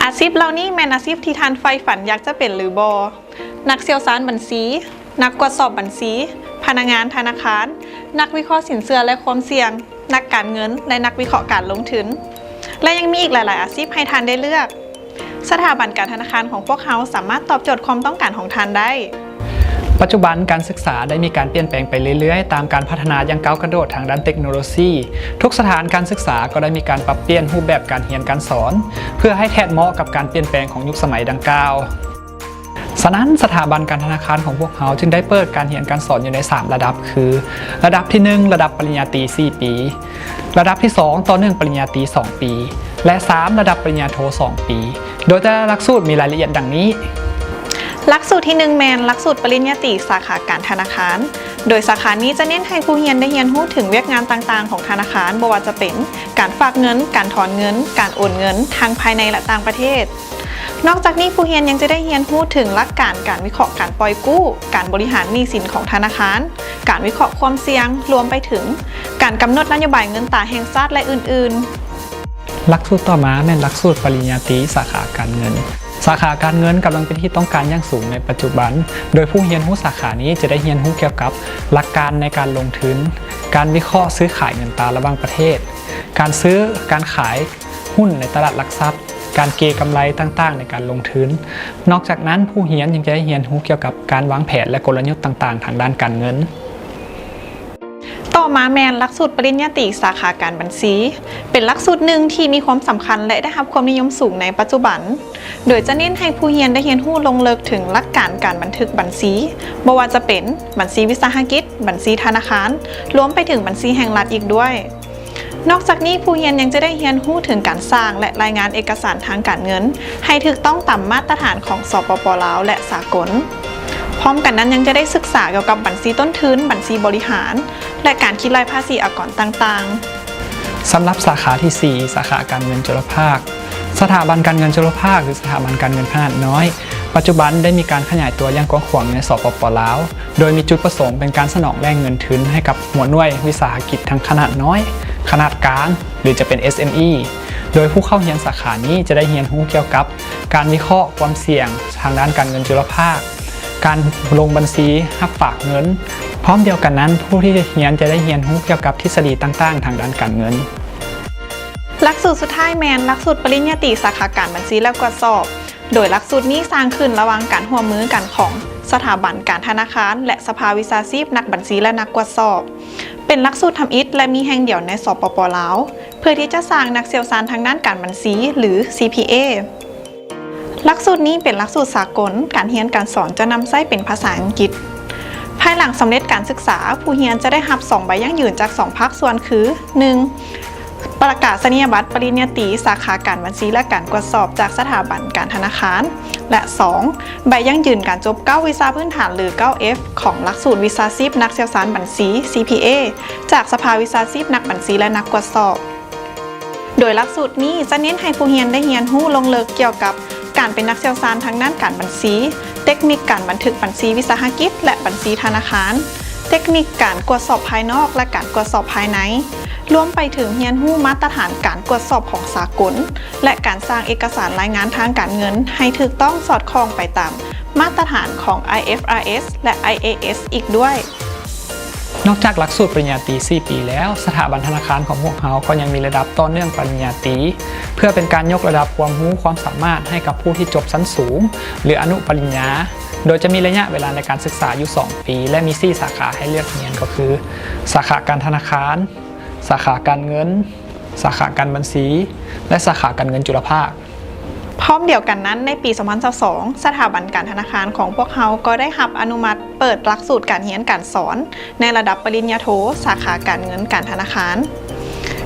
ອາຊີບເຫຼົ່ານີ້ແມ່ນອາຊີບທີ່ທ່ານໃຝ່ຝັນຢາກຈະເປັນຫຼືບໍ່? ນັກຊ່ຽວຊານບັນຊີ, ນັກກວດສອບບັນຊີ, ພະນັກງານທະນາຄານ, ນັກວິເຄາະສິນເຊື່ອ ແລະ ຄວາມສ່ຽງ, ນັກການເງິນ ແລະ ນັກວິເຄາະການລົງທຶນ ແລະ ຍັງມີອີກຫຼາຍໆອາຊີບໃຫ້ທ່ານໄດ້ເລືອກ. ສະຖາບັນການທະນາຄານຂອງພວກເຮົາສາມາດຕອບໂຈດຄວາມຕ້ອງການຂອງທ່ານໄດ້. ປັດຈຸບັນການສຶກສາໄດ້ມີການປ່ຽນແປງໄປເລື້ອຍໆ ຕາມການພັດທະນາຢ່າງກ້າວກະໂດດທາງດ້ານເຕັກໂນໂລຊີ. ທຸກສະຖານການສຶກສາກໍໄດ້ມີການປັບປ່ຽນຮູບແບບການຮຽນການສອນ ເພື່ອໃຫ້ແທດເໝາະກັບການປ່ຽນແປງຂອງຍຸກສະໄໝດັ່ງກ່າວ. ສະນັ້ນ, ສະຖາບັນການທະນາຄານຂອງພວກເຮົາຈຶ່ງໄດ້ເປີດການຮຽນການສອນຢູ່ໃນສາມລະດັບ ຄື ລະດັບທີໜຶ່ງ ລະດັບປະລິນຍາຕີສີ່ປີ, ລະດັບທີສອງຕໍ່ເນື່ອງປະລິນຍາຕີສອງປີ ແລະ ສາມ ລະດັບປະລິນຍາໂທສອງປີ. ໂດຍແຕ່ລະຫຼັກສູດມີລາຍລະອຽດດັ່ງນີ້. ຫຼັກສູດທີໜຶ່ງແມ່ນຫຼັກສູດປະລິນຍາຕີສາຂາການທະນາຄານ, ໂດຍສາຂານີ້ຈະເນັ້ນໃຫ້ຜູ້ຮຽນໄດ້ຮຽນຮູ້ເຖິງວຽກງານຕ່າງໆຂອງທະນາຄານ, ບໍ່ວ່າຈະເປັນການຝາກເງິນ, ການຖອນເງິນ, ການໂອນເງິນ ທັງພາຍໃນ ແລະ ຕ່າງປະເທດ. ນອກຈາກນີ້, ຜູ້ຮຽນຍັງຈະໄດ້ຮຽນຮູ້ເຖິງຫຼັກການການວິເຄາະການປ່ອຍກູ້, ການບໍລິຫານໜີ້ສິນຂອງທະນາຄານ, ການວິເຄາະຄວາມສ່ຽງ, ລວມໄປເຖິງການກຳນົດນະໂຍບາຍເງິນຕາແຫ່ງຊາດ ແລະ ອື່ນໆ. ຫຼັກສູດຕໍ່ມາແມ່ນຫຼັກສູດປະລິນຍາຕີສາຂາການເງິນ. ສາຂາການເງິນກຳລັງເປັນທີ່ຕ້ອງການຢ່າງສູງໃນປັດຈຸບັນ, ໂດຍຜູ້ຮຽນຮູ້ສາຂານີ້ຈະໄດ້ຮຽນຮູ້ກ່ຽວກັບຫຼັກການໃນການລົງທຶນ, ການວິເຄາະຊື້ຂາຍເງິນຕາລະຫວ່າງປະເທດ, ການຊື້, ການຂາຍ, ຫຸ້ນໃນຕະຫຼາດຫຼັກຊັບ, ການເກກຳໄລຕ່າງໆໃນການລົງທຶນ. ນອກຈາກນັ້ນ, ຜູ້ຮຽນຍັງຈະໄດ້ຮຽນຮູ້ກ່ຽວກັບການວາງແຜນ ແລະ ກົນລະຍຸດຕ່າງໆທາງດ້ານການເງິນ. ຕໍ່ມາແມ່ນຫຼັກສູດປະລິນຍາຕີສາຂາການບັນຊີ, ເປັນຫຼັກສູດໜຶ່ງທີ່ມີຄວາມສຳຄັນ ແລະ ໄດ້ຮັບຄວາມນິຍົມສູງໃນປັດຈຸບັນ, ໂດຍຈະເນັ້ນໃຫ້ຜູ້ຮຽນໄດ້ຮຽນຮູ້ລົງເລິກເຖິງຫຼັກການການບັນທຶກບັນຊີ, ບໍ່ວ່າຈະເປັນບັນຊີວິສາຫະກິດ, ບັນຊີທະນາຄານ, ລວມໄປເຖິງບັນຊີແຫ່ງລັດອີກດ້ວຍ. ນອກຈາກນີ້, ຜູ້ຮຽນຍັງຈະໄດ້ຮຽນຮູ້ເຖິງການສ້າງ ແລະ ລາຍງານເອກະສານທາງການເງິນ ໃຫ້ຖືກຕ້ອງຕາມມາດຕະຖານຂອງ ສປປ ລາວ ແລະ ສາກົນ. ພ້ອມກັນນັ້ນ, ຍັງຈະໄດ້ສຶກສາກ່ຽວກັບບັນຊີຕົ້ນທຶນ, ບັນຊີບໍລິຫານ ແລະ ການຄິດໄລ່ພາສີອາກອນຕ່າງໆ. ສຳລັບສາຂາທີສີ່ ສາຂາການເງິນຈຸລະພາກ. ສະຖາບັນການເງິນຈຸລະພາກ ຫຼື ສະຖາບັນການເງິນຂະໜາດນ້ອຍ ປັດຈຸບັນໄດ້ມີການຂະຫຍາຍຕົວຢ່າງກວ້າງຂວາງໃນ ສປປ ລາວ, ໂດຍມີຈຸດປະສົງເປັນການສະໜອງແຫຼ່ງເງິນທຶນໃຫ້ກັບຫົວໜ່ວຍວິສາຫະກິດທັງຂະໜາດນ້ອຍ, ຂະໜາດກາງ ຫຼື ຈະເປັນ ເອສເອັມອີ ໂດຍຜູ້ເຂົ້າຮຽນສາຂານີ້ຈະໄດ້ຮຽນຮູ້ກ່ຽວກັບການວິເຄາະຄວາມສ່ຽງທາງດ້ານການເງິນຈຸລະພາກ, ການລົງບັນຊີຮັບຝາກເງິນ. ພ້ອມດຽວກັນນັ້ນ, ຜູ້ທີ່ຮຽນຈະໄດ້ຮຽນຮູ້ກ່ຽວກັບທິດສະດີຕ່າງໆທາງດ້ານການເງິນ. ຫຼັກສູດສຸດທ້າຍແມ່ນຫຼັກສູດປະລິນຍາຕີສາຂາການບັນຊີ ແລະ ກວດສອບ. ໂດຍຫຼັກສູດນີ້ສ້າງຂຶ້ນລະຫວ່າງການຮ່ວມມືກັນຂອງສະຖາບັນການທະນາຄານ ແລະ ສະພາວິຊາຊີບນັກບັນຊີ ແລະ ນັກກວດສອບ. ເປັນຫຼັກສູດທຳອິດ ແລະ ມີແຫ່ງດຽວໃນ ສປປ ລາວ ເພື່ອທີ່ຈະສ້າງນັກຊ່ຽວຊານທາງດ້ານການບັນຊີ ຫຼື ຊີພີເອ. ຫຼັກສູດນີ້ເປັນຫຼັກສູດສາກົນ, ການຮຽນການສອນຈະນຳໃຊ້ເປັນພາສາອັງກິດ. ພາຍຫຼັງສຳເລັດການສຶກສາ, ຜູ້ຮຽນຈະໄດ້ຮັບສອງໃບຢັ້ງຢືນຈາກສອງພາກສ່ວນ ຄື ໜຶ່ງ ປະກາສະນີຍະບັດປະລິນຍາຕີສາຂາການບັນຊີ ແລະ ການກວດສອບຈາກສະຖາບັນການທະນາຄານ ແລະ ສອງ ໃບຢັ້ງຢືນການຈົບເກົ້າວິຊາພື້ນຖານ ຫຼື ເກົ້າເອັຟ ຂອງຫຼັກສູດວິຊາຊີບນັກຊ່ຽວຊານບັນຊີ ຊີພີເອ ຈາກສະພາວິຊາຊີບນັກບັນຊີ ແລະ ນັກກວດສອບ. ໂດຍຫຼັກສູດນີ້ຈະເນັ້ນໃຫ້ຜູ້ຮຽນໄດ້ຮຽນຮູ້ລົງເລິກກ່ຽວກັບການເປັນນັກຊ່ຽວຊານທາງດ້ານການບັນຊີ, ເຕັກນິກການບັນທຶກບັນຊີວິສາຫະກິດ ແລະ ບັນຊີທະນາຄານ, ເຕັກນິກການກວດສອບພາຍນອກ ແລະ ການກວດສອບພາຍໃນ, ລວມໄປເຖິງຮຽນຮູ້ມາດຕະຖານການກວດສອບຂອງສາກົນ ແລະ ການສ້າງເອກະສານລາຍງານທາງການເງິນໃຫ້ຖືກຕ້ອງສອດຄ່ອງໄປຕາມມາດຕະຖານຂອງ ໄອເອັຟອາເອັສ ແລະ ໄອເອເອັສ ອີກດ້ວຍ. ນອກຈາກຫຼັກສູດປະລິນຍາຕີສີ່ປີແລ້ວ, ສະຖາບັນທະນາຄານຂອງພວກເຮົາກໍຍັງມີລະດັບຕໍ່ເນື່ອງປະລິນຍາຕີ ເພື່ອເປັນການຍົກລະດັບຄວາມຮູ້ຄວາມສາມາດໃຫ້ກັບຜູ້ທີ່ຈົບຊັ້ນສູງ ຫຼື ອະນຸປະລິນຍາ, ໂດຍຈະມີໄລຍະເວລາໃນການສຶກສາຢູ່ສອງປີ ແລະ ມີສີ່ສາຂາໃຫ້ເລືອກຮຽນ ກໍຄື ສາຂາການທະນາຄານ, ສາຂາການເງິນ, ສາຂາການບັນຊີ ແລະ ສາຂາການເງິນຈຸລະພາກ. ພ້ອມດຽວກັນນັ້ນ, ໃນປີສອງພັນຊາວສອງ ສະຖາບັນການທະນາຄານຂອງພວກເຮົາກໍໄດ້ຮັບອະນຸມັດເປີດຫຼັກສູດການຮຽນການສອນໃນລະດັບປະລິນຍາໂທ ສາຂາການເງິນການທະນາຄານ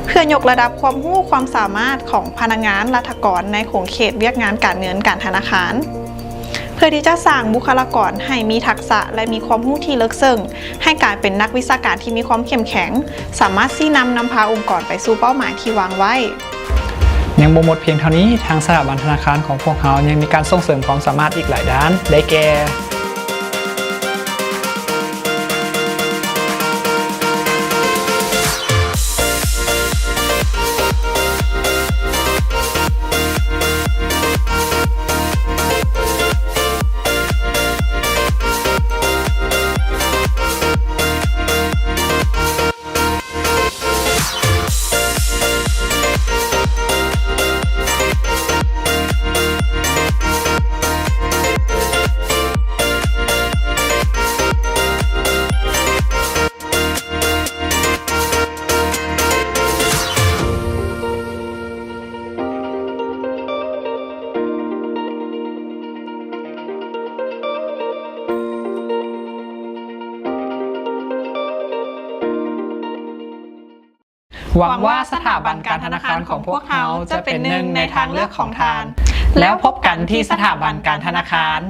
ເພື່ອຍົກລະດັບຄວາມຮູ້ຄວາມສາມາດຂອງພະນັກງານລັດຖະກອນໃນຂົງເຂດວຽກງານການເງິນການທະນາຄານ ເພື່ອທີ່ຈະສ້າງບຸກຄະລາກອນໃຫ້ມີທັກສະ ແລະ ມີຄວາມຮູ້ທີ່ເລິກເຊິ່ງ ໃຫ້ກາຍເປັນນັກວິຊາການທີ່ມີຄວາມເຂັ້ມແຂງ, ສາມາດຊີ້ນຳນຳພາອົງກອນໄປສູ່ເປົ້າໝາຍທີ່ວາງໄວ້. ຍັງບໍ່ໝົດພຽງເທົ່ານີ້, ທາງສະຖາບັນທະນາຄານຂອງພວກເຮົາຍັງມີການສົ່ງເສີມຄວາມສາມາດອີກຫຼາຍດ້ານ, ໄດ້ແກ່: หวังว่าสถาบันการธนาคารของพวกเราจะเป็นหนึ่งในทางเลือกของท่าน แล้วพบกันที่สถาบันการธนาคาร